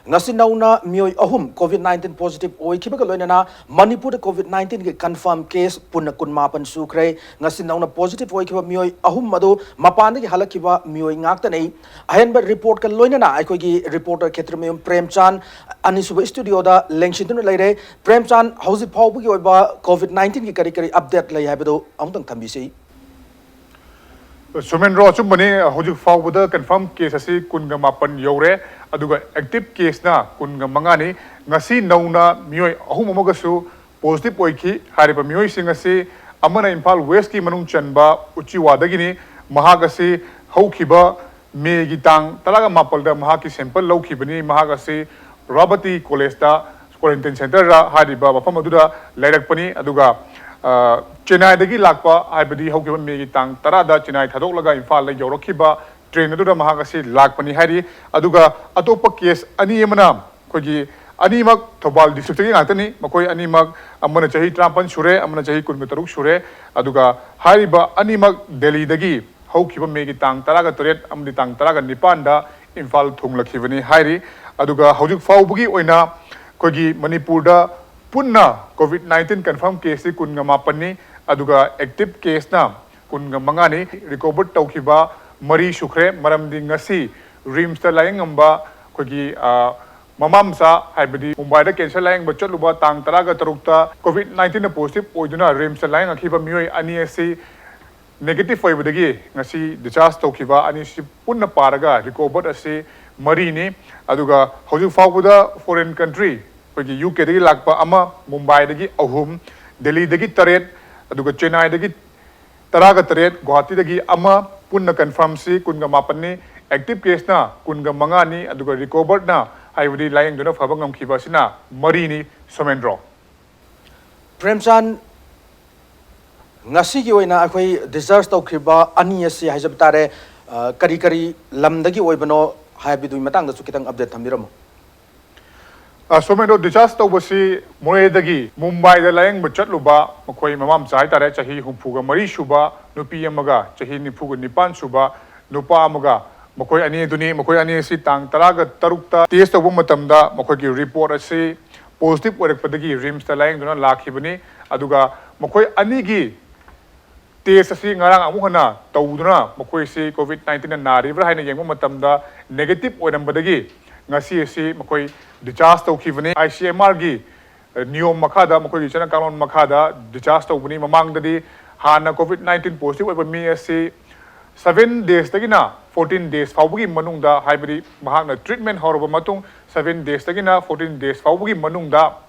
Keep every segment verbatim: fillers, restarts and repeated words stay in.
ꯉꯁꯤ ꯅꯧꯅ ꯃꯤꯑꯣꯏ ꯑꯍꯨꯝ COVID nineteen positive ꯑꯣꯏꯈꯤꯕꯒ ꯂꯣꯏꯅꯅ ꯃꯅꯤꯄꯨꯔꯗ COVID nineteen ꯒꯤ confirm case ꯄꯨꯟꯅ ꯀꯨꯟꯃꯥꯄꯟ ꯁꯨꯈ꯭ꯔꯦ꯫ ꯉꯁꯤ ꯅꯧꯅ positive ꯑꯣꯏꯈꯤꯕ ꯃꯤꯑꯣꯏ ꯑꯍꯨꯝ ꯑꯗꯨ ꯃꯄꯥꯟꯗꯒꯤ ꯍꯜꯂꯛꯈꯤꯕ ꯃꯤꯑꯣꯏ ꯉꯥꯛꯇꯅꯤ꯫ ꯑꯍꯦꯟꯕ reportꯀ ꯂꯣꯏꯅꯅ ꯑꯩꯈꯣꯏꯒꯤ reporter ꯈꯦꯇ꯭ꯔꯤꯃꯌꯨꯝ ꯄ꯭ꯔꯦꯝꯆꯥꯟ ꯑꯅꯤꯁꯨꯕ studioꯗ ꯂꯦꯡꯁꯤꯟꯗꯨꯅ ꯂꯩꯔꯦ꯫ ꯄ꯭ꯔꯦꯝꯆꯥꯟ, ꯍꯧꯖꯤꯛ ꯐꯥꯎꯕꯒꯤ ꯑꯣꯏꯕ COVID nineteen ꯒꯤ ꯀꯔꯤ ꯀꯔꯤ update ꯂꯩ ꯍꯥꯏꯕꯗꯨ ꯑꯃꯨꯛꯇꯪ ꯊꯝꯕꯤꯁꯤ꯫ ꯁꯣꯃꯦꯟꯗ꯭ꯔꯣ, ꯑꯆꯨꯝꯕꯅꯤ, ꯍꯧꯖꯤꯛ ꯐꯥꯎꯕꯗ confirm case ꯑꯁꯤ ꯀꯨꯟꯒ ꯃꯥꯄꯟ ꯌꯧꯔꯦ, ꯑꯗꯨꯒ active caseꯅ ꯀꯨꯟꯒ ꯃꯉꯥꯅꯤ꯫ ꯉꯁꯤ ꯅꯧꯅ ꯃꯤꯑꯣꯏ ꯑꯍꯨꯝ ꯑꯃꯒꯁꯨ positive ꯑꯣꯏꯈꯤ꯫ ꯍꯥꯏꯔꯤꯕ ꯃꯤꯑꯣꯏꯁꯤꯡ ꯑꯁꯤ ꯑꯃꯅ ꯏꯝꯐꯥꯜ Westꯀꯤ ꯃꯅꯨꯡ ꯆꯟꯕ ꯎꯆꯤꯋꯥꯗꯒꯤꯅꯤ꯫ ꯃꯍꯥꯛ ꯑꯁꯤ ꯍꯧꯈꯤꯕ ꯃꯦꯒꯤ ꯇꯥꯡ ꯇꯔꯥꯒ ꯃꯥꯄꯜꯗ ꯃꯍꯥꯛꯀꯤ sample ꯂꯧꯈꯤꯕꯅꯤ꯫ ꯃꯍꯥꯛ ꯑꯁꯤ ꯔꯥꯕꯇꯤ ꯀꯣꯂꯦꯖꯇ quarantine centreꯗ ꯍꯥꯏꯔꯤꯕ ꯃꯐꯝ ꯑꯗꯨꯗ ꯂꯩꯔꯛꯄꯅꯤ꯫ ꯑꯗꯨꯒ, ꯑ, ꯆꯦꯟꯅꯥꯏꯗꯒꯤ ꯂꯥꯛꯄ, ꯍꯥꯏꯕꯗꯤ ꯍꯧꯈꯤꯕ ꯃꯦꯒꯤ ꯇꯥꯡ ꯇꯔꯥꯗ ꯆꯦꯟꯅꯥꯏ ꯊꯥꯗꯣꯛꯂꯒ ꯏꯝꯐꯥꯜꯗ ꯌꯧꯔꯛꯈꯤꯕ train ꯑꯗꯨꯗ ꯃꯍꯥꯛ ꯑꯁꯤ ꯂꯥꯛꯄꯅꯤ ꯍꯥꯏꯔꯤ꯫ ꯑꯗꯨꯒ ꯑꯇꯣꯞꯄ case ꯑꯅꯤ ꯑꯃꯅ ꯑꯩꯈꯣꯏꯒꯤ ꯑꯅꯤꯃꯛ ꯊꯧꯕꯥꯜ districtꯇꯒꯤ ꯉꯥꯛꯇꯅꯤ꯫ ꯃꯈꯣꯏ ꯑꯅꯤꯃꯛ, ꯑꯃꯅ ꯆꯍꯤ ꯇꯔꯥꯃꯥꯄꯟ ꯁꯨꯔꯦ, ꯑꯃꯅ ꯆꯍꯤ ꯀꯨꯟꯒ ꯇꯔꯨꯛ ꯁꯨꯔꯦ꯫ ꯑꯗꯨꯒ ꯍꯥꯏꯔꯤꯕ ꯑꯅꯤꯃꯛ ꯗꯦꯜꯂꯤꯗꯒꯤ ꯍꯧꯈꯤꯕ ꯃꯦꯒꯤ ꯇꯥꯡ ꯇꯔꯥꯒ ꯇꯔꯦꯠ ꯑꯃꯗꯤ ꯇꯥꯡ ꯇꯔꯥꯒ ꯅꯤꯄꯥꯟꯗ ꯏꯝꯐꯥꯜ ꯊꯨꯡꯂꯛꯈꯤꯕꯅꯤ ꯍꯥꯏꯔꯤ꯫ ꯑꯗꯨꯒ ꯍꯧꯖꯤꯛ ꯐꯥꯎꯕꯒꯤ ꯑꯣꯏꯅ ꯑꯩꯈꯣꯏꯒꯤ ꯃꯅꯤꯄꯨꯔꯗ ꯄꯨꯟꯅ COVID nineteen confirm caseꯁꯤ ꯀꯨꯟꯒ ꯃꯥꯄꯟꯅꯤ, ꯑꯗꯨꯒ active caseꯅ ꯀꯨꯟꯒ ꯃꯉꯥꯅꯤ꯫ Recovered ꯇꯧꯈꯤꯕ ꯃꯔꯤ ꯁꯨꯈ꯭ꯔꯦ, ꯃꯔꯝꯗꯤ ꯉꯁꯤ RIMSꯇ ꯂꯥꯌꯦꯡꯉꯝꯕ ꯑꯩꯈꯣꯏꯒꯤ, ꯑ, ꯃꯃꯥ ꯃꯆꯥ, ꯍꯥꯏꯕꯗꯤ ꯃꯨꯝꯕꯥꯏꯗ cancer ꯂꯥꯌꯦꯡꯕ ꯆꯠꯂꯨꯕ ꯇꯥꯡ ꯇꯔꯥꯒ ꯇꯔꯨꯛꯇ COVID nineteenꯅ positive ꯑꯣꯏꯗꯨꯅ RIMSꯇ ꯂꯥꯌꯦꯡꯉꯛꯈꯤꯕ ꯃꯤꯑꯣꯏ ꯑꯅꯤ ꯑꯁꯤ negative ꯑꯣꯏꯕꯗꯒꯤ ꯉꯁꯤ discharge ꯇꯧꯈꯤꯕ ꯑꯅꯤꯁꯤ ꯄꯨꯟꯅ ꯄꯥꯔꯒ recovered ꯑꯁꯤ ꯃꯔꯤꯅꯤ꯫ ꯑꯗꯨꯒ ꯍꯧꯖꯤꯛ ꯐꯥꯎꯕꯗ foreign country, ꯑꯩꯈꯣꯏꯒꯤ UKꯗꯒꯤ ꯂꯥꯛꯄ ꯑꯃ, ꯃꯨꯝꯕꯥꯏꯗꯒꯤ ꯑꯍꯨꯝ, ꯗꯦꯜꯂꯤꯗꯒꯤ ꯇꯔꯦꯠ, ꯑꯗꯨꯒ ꯆꯦꯟꯅꯥꯏꯗꯒꯤ ꯇꯔꯥꯒ ꯇꯔꯦꯠ, ꯒꯨꯋꯥꯍꯥꯇꯤꯗꯒꯤ ꯑꯃ, ꯄꯨꯟꯅ confirmꯁꯤ ꯀꯨꯟꯒ ꯃꯥꯄꯟꯅꯤ꯫ Active caseꯅ ꯀꯨꯟꯒ ꯃꯉꯥꯅꯤ, ꯑꯗꯨꯒ recoveredꯅ, ꯍꯥꯏꯕꯗꯤ ꯂꯥꯌꯦꯡꯗꯨꯅ ꯐꯕ ꯉꯝꯈꯤꯕ ꯑꯁꯤꯅ ꯃꯔꯤꯅꯤ, ꯁꯣꯃꯦꯟꯗ꯭ꯔꯣ꯫ ꯄ꯭ꯔꯦꯝꯆꯥꯟ, ꯉꯁꯤꯒꯤ ꯑꯣꯏꯅ ꯑꯩꯈꯣꯏ discharge ꯇꯧꯈꯤꯕ ꯑꯅꯤ ꯑꯁꯤ ꯍꯥꯏꯖꯕ ꯇꯥꯔꯦ, ꯑ, ꯀꯔꯤ ꯀꯔꯤ ꯂꯝꯗꯒꯤ ꯑꯣꯏꯕꯅꯣ ꯍꯥꯏꯕꯗꯨꯒꯤ ꯃꯇꯥꯡꯗꯁꯨ ꯈꯤꯇꯪ update ꯊꯝꯕꯤꯔꯝꯃꯨ꯫ ꯑ, ꯁꯣꯃꯦꯟꯗ꯭ꯔꯣ, discharge ꯇꯧꯕꯁꯤ ꯃꯣꯔꯦꯗꯒꯤ ꯃꯨꯝꯕꯥꯏꯗ ꯂꯥꯌꯦꯡꯕ ꯆꯠꯂꯨꯕ ꯃꯈꯣꯏ ꯃꯃꯥ ꯃꯆꯥ ꯍꯥꯏꯇꯥꯔꯦ, ꯆꯍꯤ ꯍꯨꯝꯐꯨꯒ ꯃꯔꯤ ꯁꯨꯕ ꯅꯨꯄꯤ ꯑꯃꯒ ꯆꯍꯤ ꯅꯤꯐꯨꯒ ꯅꯤꯄꯥꯟ ꯁꯨꯕ ꯅꯨꯄꯥ ꯑꯃꯒ ꯃꯈꯣꯏ ꯑꯅꯤ ꯑꯗꯨꯅꯤ꯫ ꯃꯈꯣꯏ ꯑꯅꯤ ꯑꯁꯤ ꯇꯥꯡ ꯇꯔꯥꯒ ꯇꯔꯨꯛꯇ ꯇꯦꯁ ꯇꯧꯕ ꯃꯇꯝꯗ ꯃꯈꯣꯏꯒꯤ ꯔꯤꯄꯣꯔꯠ ꯑꯁꯤ ꯄꯣꯖꯤꯇꯤꯚ ꯑꯣꯏꯔꯛꯄꯗꯒꯤ ꯔꯤꯝꯁꯇ ꯂꯥꯌꯦꯡꯗꯨꯅ ꯂꯥꯛꯈꯤꯕꯅꯤ꯫ ꯑꯗꯨꯒ ꯃꯈꯣꯏ ꯑꯅꯤꯒꯤ ꯇꯦꯁ ꯑꯁꯤ ꯉꯔꯥꯡ ꯑꯃꯨꯛ ꯍꯟꯅ ꯇꯧꯗꯨꯅ ꯃꯈꯣꯏꯁꯤ ꯀꯣꯚꯤꯗ ꯅꯥꯏꯟꯇꯤꯟꯅ ꯅꯥꯔꯤꯕ꯭ꯔꯥ ꯍꯥꯏꯅ ꯌꯦꯡꯕ ꯃꯇꯝꯗ ꯅꯦꯒꯦꯇꯤꯚ ꯑꯣꯏꯔꯝꯕꯗꯒꯤ ꯉꯁꯤ ꯑꯁꯤ ꯃꯈꯣꯏ ꯗꯤꯆꯥꯔꯖ ꯇꯧꯈꯤꯕꯅꯤ꯫ ꯑꯥꯏ ꯁꯤ ꯑꯦꯝ ꯑꯥꯔꯒꯤ ꯅꯤꯌꯣꯝ ꯃꯈꯥꯗ, ꯃꯈꯣꯏꯒꯤ ꯆꯠꯅ ꯀꯥꯡꯂꯣꯟ ꯃꯈꯥꯗ ꯗꯤꯆꯥꯔꯖ ꯇꯧꯕꯅꯤ꯫ ꯃꯃꯥꯡꯗꯗꯤ ꯍꯥꯟꯅ ꯀꯣꯚꯤꯗ ꯅꯥꯏꯟꯇꯤꯟ ꯄꯣꯖꯤꯇꯤꯚ ꯑꯣꯏꯕ ꯃꯤ ꯑꯁꯤ ꯁꯚꯦꯟ ꯗꯦꯖꯇꯒꯤꯅ ꯐꯣꯔꯇꯤꯟ ꯗꯦꯖ ꯐꯥꯎꯕꯒꯤ ꯃꯅꯨꯡꯗ, ꯍꯥꯏꯕꯗꯤ ꯃꯍꯥꯛꯅ ꯇ꯭ꯔꯤꯠꯃꯦꯟ ꯍꯧꯔꯕ ꯃꯇꯨꯡ ꯁꯚꯦꯟ ꯗꯦꯖꯇꯒꯤꯅ ꯐꯣꯔꯇꯤꯟ ꯗꯦꯖ ꯐꯥꯎꯕꯒꯤ ꯃꯅꯨꯡꯗ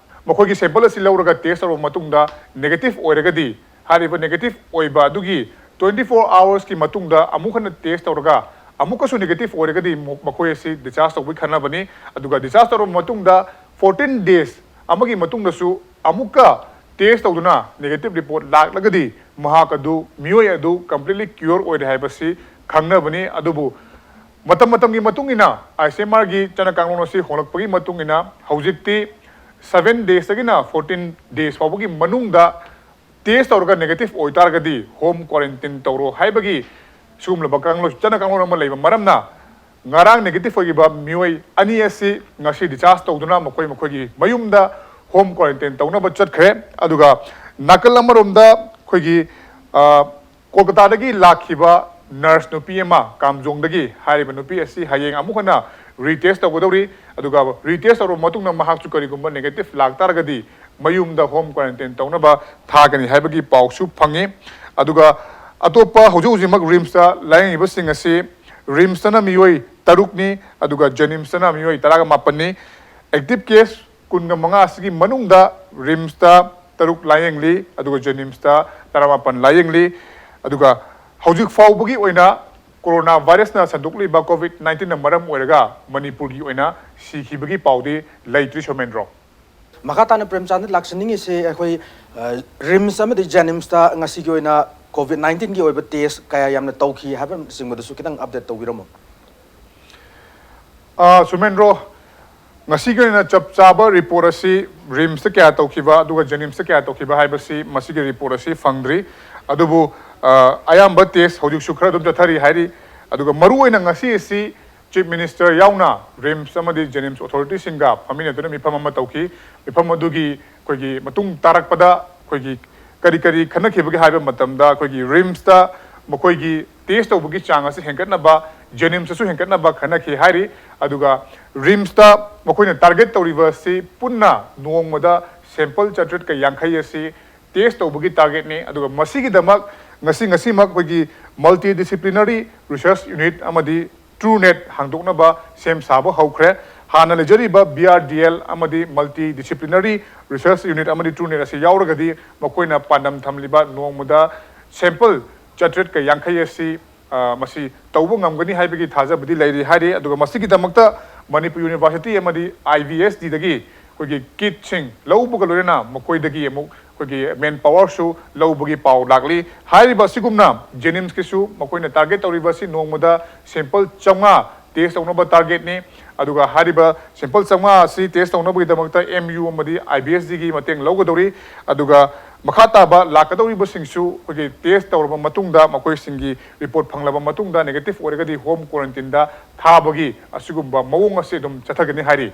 ꯃꯈꯣꯏꯒꯤ ꯁꯦꯝꯄꯜ ꯑꯁꯤ ꯂꯧꯔꯒ ꯇꯦꯁ ꯇꯧꯔꯕ ꯃꯇꯨꯡꯗ ꯅꯦꯒꯦꯇꯤꯚ ꯑꯣꯏꯔꯒꯗꯤ, ꯍꯥꯏꯔꯤꯕ ꯅꯦꯒꯦꯇꯤꯚ ꯑꯣꯏꯕ ꯑꯗꯨꯒꯤ ꯇ꯭ꯋꯦꯟꯇꯤ ꯐꯣꯔ ꯑꯋꯥꯔꯁꯀꯤ ꯃꯇꯨꯡꯗ ꯑꯃꯨꯛ ꯍꯟꯅ ꯇꯦꯁ ꯇꯧꯔꯒ ꯑꯃꯨꯛꯀꯁꯨ ꯅꯦꯒꯦꯇꯤꯚ ꯑꯣꯏꯔꯒꯗꯤ ꯃ-, ꯃꯈꯣꯏ ꯑꯁꯤ ꯗꯤꯆꯥꯔꯖ ꯇꯧꯕꯒꯤ ꯈꯟꯅꯕꯅꯤ꯫ ꯑꯗꯨꯒ ꯗꯤꯆꯥꯔꯖ ꯇꯧꯔꯕ ꯃꯇꯨꯡꯗ ꯐꯣꯔꯇꯤꯟ ꯗꯦꯖ ꯑꯃꯒꯤ ꯃꯇꯨꯡꯗꯁꯨ ꯑꯃꯨꯛꯀ ꯇꯦꯁ ꯇꯧꯗꯨꯅ ꯅꯦꯒꯦꯇꯤꯚ ꯔꯤꯄꯣꯔꯠ ꯂꯥꯛꯂꯒꯗꯤ ꯃꯍꯥꯛ ꯑꯗꯨ, ꯃꯤꯑꯣꯏ ꯑꯗꯨ ꯀꯝꯄ꯭ꯂꯤꯠꯂꯤ ꯀ꯭ꯌꯣꯔ ꯑꯣꯏꯔꯦ ꯍꯥꯏꯕꯁꯤ ꯈꯪꯅꯕꯅꯤ꯫ ꯑꯗꯨꯕꯨ ꯃꯇꯝ ꯃꯇꯝꯒꯤ ꯃꯇꯨꯡ ꯏꯟꯅ ꯑꯥꯏ ꯁꯤ ꯑꯦꯝ ꯑꯥꯔꯒꯤ ꯆꯠꯅ ꯀꯥꯡꯂꯣꯟ ꯑꯁꯤ ꯍꯣꯡꯂꯛꯄꯒꯤ ꯃꯇꯨꯡ ꯏꯟꯅ ꯍꯧꯖꯤꯛꯇꯤ ꯁꯚꯦꯟ ꯗꯦꯖꯇꯒꯤꯅ ꯐꯣꯔꯇꯤꯟ ꯗꯦꯖ ꯐꯥꯎꯕꯒꯤ ꯃꯅꯨꯡꯗ ꯇꯦꯁ ꯇꯧꯔꯒ ꯅꯦꯒꯦꯇꯤꯚ ꯑꯣꯏꯇꯥꯔꯒꯗꯤ ꯍꯣꯝ ꯀ꯭ꯋꯥꯔꯦꯟꯇꯤꯟ ꯇꯧꯔꯣ ꯍꯥꯏꯕꯒꯤ ꯁꯤꯒꯨꯝꯂꯕ ꯀꯥꯡꯂꯣꯟ, ꯆꯠꯅ ꯀꯥꯡꯂꯣꯟ ꯑꯃ ꯂꯩꯕ ꯃꯔꯝꯅ ꯉꯔꯥꯡ ꯅꯦꯒꯦꯇꯤꯚ ꯑꯣꯏꯈꯤꯕ ꯃꯤꯑꯣꯏ ꯑꯅꯤ ꯑꯁꯤ ꯉꯁꯤ ꯗꯤꯆꯥꯔꯖ ꯇꯧꯗꯨꯅ ꯃꯈꯣꯏ ꯃꯈꯣꯏꯒꯤ ꯃꯌꯨꯝꯗ ꯍꯣꯝ ꯀ꯭ꯋꯥꯔꯦꯟꯇꯤꯟ ꯇꯧꯅꯕ ꯆꯠꯈ꯭ꯔꯦ꯫ ꯑꯗꯨꯒ ꯅꯥꯀꯜ ꯑꯃꯔꯣꯝꯗ ꯑꯩꯈꯣꯏꯒꯤ, ꯑ, ꯀꯣꯜꯀꯇꯥꯗꯒꯤ ꯂꯥꯛꯈꯤꯕ ꯅꯔꯁ ꯅꯨꯄꯤ ꯑꯃ ꯀꯥꯝꯖꯣꯡꯗꯒꯤ, ꯍꯥꯏꯔꯤꯕ ꯅꯨꯄꯤ ꯑꯁꯤ ꯍꯌꯦꯡ ꯑꯃꯨꯛ ꯍꯟꯅ ꯔꯤꯇꯦꯁ ꯇꯧꯒꯗꯧꯔꯤ꯫ ꯑꯗꯨꯒ ꯔꯤꯇꯦꯁ ꯇꯧꯔꯕ ꯃꯇꯨꯡꯗ ꯃꯍꯥꯛꯁꯨ ꯀꯔꯤꯒꯨꯝꯕ ꯅꯦꯒꯦꯇꯤꯚ ꯂꯥꯛꯇꯥꯔꯒꯗꯤ ꯃꯌꯨꯝꯗ ꯍꯣꯝ ꯀ꯭ꯋꯥꯔꯦꯟꯇꯤꯟ ꯇꯧꯅꯕ ꯊꯥꯒꯅꯤ ꯍꯥꯏꯕꯒꯤ ꯄꯥꯎꯁꯨ ꯐꯪꯉꯤ꯫ ꯑꯗꯨꯒ ꯑꯇꯣꯞꯄ ꯍꯧꯖꯤꯛ ꯍꯧꯖꯤꯛꯃꯛ ꯔꯤꯝꯁꯇ ꯂꯥꯌꯦꯡꯉꯤꯕꯁꯤꯡ ꯑꯁꯤ ꯔꯤꯝꯁꯇꯅ ꯃꯤꯑꯣꯏ ꯇꯔꯨꯛꯅꯤ, ꯑꯗꯨꯒ ꯖꯦꯅꯤꯝꯁꯇꯅ ꯃꯤꯑꯣꯏ ꯇꯔꯥꯒ ꯃꯥꯄꯟꯅꯤ꯫ ꯑꯦꯛꯇꯤꯚ ꯀꯦꯁ ꯀꯨꯟꯒ ꯃꯉꯥ ꯑꯁꯤꯒꯤ ꯃꯅꯨꯡꯗ ꯔꯤꯝꯁꯇ ꯇꯔꯨꯛ ꯂꯥꯌꯦꯡꯂꯤ, ꯑꯗꯨꯒ ꯖꯦꯅꯤꯝꯁꯇ ꯇꯔꯥꯃꯥꯄꯟ ꯂꯥꯌꯦꯡꯂꯤ꯫ ꯑꯗꯨꯒ ꯍꯧꯖꯤꯛ ꯐꯥꯎꯕꯒꯤ ꯑꯣꯏꯅ ꯀꯣꯔꯣꯅꯥ ꯚꯥꯏꯔꯁꯅ ꯁꯟꯗꯣꯛꯂꯤꯕ ꯀꯣꯚꯤꯗ ꯅꯥꯏꯟꯇꯤꯟꯅ ꯃꯔꯝ ꯑꯣꯏꯔꯒ ꯃꯅꯤꯄꯨꯔꯒꯤ ꯑꯣꯏꯅ ꯁꯤꯈꯤꯕꯒꯤ ꯄꯥꯎꯗꯤ ꯂꯩꯇ꯭ꯔꯤ, ꯁꯣꯃꯦꯟꯗ꯭ꯔꯣ꯫ ꯃꯈꯥ ꯇꯥꯅ ꯄ꯭ꯔꯦꯝꯆꯥꯟꯗ ꯂꯥꯛꯆꯅꯤꯡꯉꯤꯁꯦ, ꯑꯩꯈꯣꯏ, ꯑ, ꯔꯤꯝꯁ ꯑꯃꯗꯤ ꯖꯦꯅꯤꯝꯁꯇ ꯉꯁꯤꯒꯤ ꯑꯣꯏꯅ ꯀꯣꯚꯤꯗ ꯅꯥꯏꯟꯇꯤꯟꯒꯤ ꯑꯣꯏꯕ ꯇꯦꯁ ꯀꯌꯥ ꯌꯥꯝꯅ ꯇꯧꯈꯤ ꯍꯥꯏꯕꯅꯆꯤꯡꯕꯗꯨꯁꯨ ꯈꯤꯇꯪ ꯑꯞꯗꯦꯠ ꯇꯧꯕꯤꯔꯝꯃꯨ꯫ ꯑ, ꯁꯣꯃꯦꯟꯗ꯭ꯔꯣ, ꯉꯁꯤꯒꯤ ꯑꯣꯏꯅ ꯆꯞ ꯆꯥꯕ ꯔꯤꯄꯣꯔꯠ ꯑꯁꯤ ꯔꯤꯝꯁꯇ ꯀꯌꯥ ꯇꯧꯈꯤꯕ ꯑꯗꯨꯒ ꯖꯦꯅꯤꯝꯁꯇ ꯀꯌꯥ ꯇꯧꯈꯤꯕ ꯍꯥꯏꯕꯁꯤ ꯃꯁꯤꯒꯤ ꯔꯤꯄꯣꯔꯠ ꯑꯁꯤ ꯐꯪꯗ꯭ꯔꯤ꯫ ꯑꯗꯨꯕꯨ, ꯑ, ꯑꯌꯥꯝꯕ ꯇꯦꯁ ꯍꯧꯖꯤꯛꯁꯨ ꯈꯔ ꯑꯗꯨꯝ ꯆꯠꯊꯔꯤ ꯍꯥꯏꯔꯤ꯫ ꯑꯗꯨꯒ ꯃꯔꯨꯑꯣꯏꯅ ꯉꯁꯤ ꯑꯁꯤ Chief Minister ꯌꯥꯎꯅ RIMS ꯑꯃꯗꯤ JNIMS authorityꯁꯤꯡꯒ ꯐꯝꯃꯤꯟꯅꯗꯨꯅ ꯃꯤꯐꯝ ꯑꯃ ꯇꯧꯈꯤ꯫ ꯃꯤꯐꯝ ꯑꯗꯨꯒꯤ ꯑꯩꯈꯣꯏꯒꯤ ꯃꯇꯨꯡ ꯇꯥꯔꯛꯄꯗ ꯑꯩꯈꯣꯏꯒꯤ ꯀꯔꯤ ꯀꯔꯤ ꯈꯟꯅꯈꯤꯕꯒꯦ ꯍꯥꯏꯕ ꯃꯇꯝꯗ, ꯑꯩꯈꯣꯏꯒꯤ RIMSꯇ ꯃꯈꯣꯏꯒꯤ test ꯇꯧꯕꯒꯤ ꯆꯥꯡ ꯑꯁꯤ ꯍꯦꯟꯒꯠꯅꯕ, JNIMSꯇꯁꯨ ꯍꯦꯟꯒꯠꯅꯕ ꯈꯟꯅꯈꯤ ꯍꯥꯏꯔꯤ꯫ ꯑꯗꯨꯒ RIMSꯇ ꯃꯈꯣꯏꯅ target ꯇꯧꯔꯤꯕ ꯑꯁꯤ ꯄꯨꯟꯅ ꯅꯣꯡꯃꯗ sample ꯆꯥꯇ꯭ꯔꯦꯠꯀ ꯌꯥꯡꯈꯩ ꯑꯁꯤ test ꯇꯧꯕꯒꯤ targetꯅꯤ꯫ ꯑꯗꯨꯒ ꯃꯁꯤꯒꯤꯗꯃꯛ ꯉꯁꯤ, ꯉꯁꯤꯃꯛ ꯑꯩꯈꯣꯏꯒꯤ Multidisciplinary Research Unit ꯑꯃꯗꯤ TrueNet ꯍꯥꯡꯗꯣꯛꯅꯕ ꯁꯦꯝ ꯁꯥꯕ ꯍꯧꯈ꯭ꯔꯦ꯫ ꯍꯥꯟꯅ ꯂꯩꯖꯔꯤꯕ BRDL ꯑꯃꯗꯤ Multidisciplinary Research Unit ꯑꯃꯗꯤ TrueNet ꯑꯁꯤ ꯌꯥꯎꯔꯒꯗꯤ ꯃꯈꯣꯏꯅ ꯄꯥꯟꯗꯝ ꯊꯝꯂꯤꯕ ꯅꯣꯡꯃꯗ sample ꯆꯥꯇ꯭ꯔꯦꯠꯀ ꯌꯥꯡꯈꯩ ꯑꯁꯤ, ꯑ, ꯃꯁꯤ ꯇꯧꯕ ꯉꯝꯒꯅꯤ ꯍꯥꯏꯕꯒꯤ ꯊꯥꯖꯕꯗꯤ ꯂꯩꯔꯤ ꯍꯥꯏꯔꯤ꯫ ꯑꯗꯨꯒ ꯃꯁꯤꯒꯤꯗꯃꯛꯇ ꯃꯅꯤꯄꯨꯔ University ꯑꯃꯗꯤ IVSDꯗꯒꯤ ꯑꯩꯈꯣꯏꯒꯤ kitꯁꯤꯡ ꯂꯧꯕꯒ ꯂꯣꯏꯅꯅ ꯃꯈꯣꯏꯗꯒꯤ ꯑꯃꯨꯛ ꯑꯩꯈꯣꯏꯒꯤ manpowerꯁꯨ ꯂꯧꯕꯒꯤ ꯄꯥꯎ ꯂꯥꯛꯂꯤ꯫ ꯍꯥꯏꯔꯤꯕ ꯑꯁꯤꯒꯨꯝꯅ JNIMSꯀꯤꯁꯨ ꯃꯈꯣꯏꯅ target ꯇꯧꯔꯤꯕ ꯑꯁꯤ ꯅꯣꯡꯃꯗ sample ꯆꯥꯝꯃꯉꯥ test ꯇꯧꯅꯕ targetꯅꯤ꯫ ꯑꯗꯨꯒ ꯍꯥꯏꯔꯤꯕ sample ꯆꯥꯝꯃꯉꯥ ꯑꯁꯤ test ꯇꯧꯅꯕꯒꯤꯗꯃꯛꯇ MU ꯑꯃꯗꯤ IVSDꯒꯤ ꯃꯇꯦꯡ ꯂꯧꯒꯗꯧꯔꯤ꯫ ꯑꯗꯨꯒ ꯃꯈꯥ ꯇꯥꯕ ꯂꯥꯛꯀꯗꯧꯔꯤꯕꯁꯤꯡꯁꯨ ꯑꯩꯈꯣꯏꯒꯤ test ꯇꯧꯔꯕ ꯃꯇꯨꯡꯗ, ꯃꯈꯣꯏꯁꯤꯡꯒꯤ report ꯐꯪꯂꯕ ꯃꯇꯨꯡꯗ negative ꯑꯣꯏꯔꯒꯗꯤ home quarantineꯗ ꯊꯥꯕꯒꯤ ꯑꯁꯤꯒꯨꯝꯕ ꯃꯑꯣꯡ ꯑꯁꯤ ꯑꯗꯨꯝ ꯆꯠꯊꯒꯅꯤ ꯍꯥꯏꯔꯤ꯫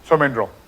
ꯁꯣꯃꯦꯟꯗ꯭ꯔꯣ꯫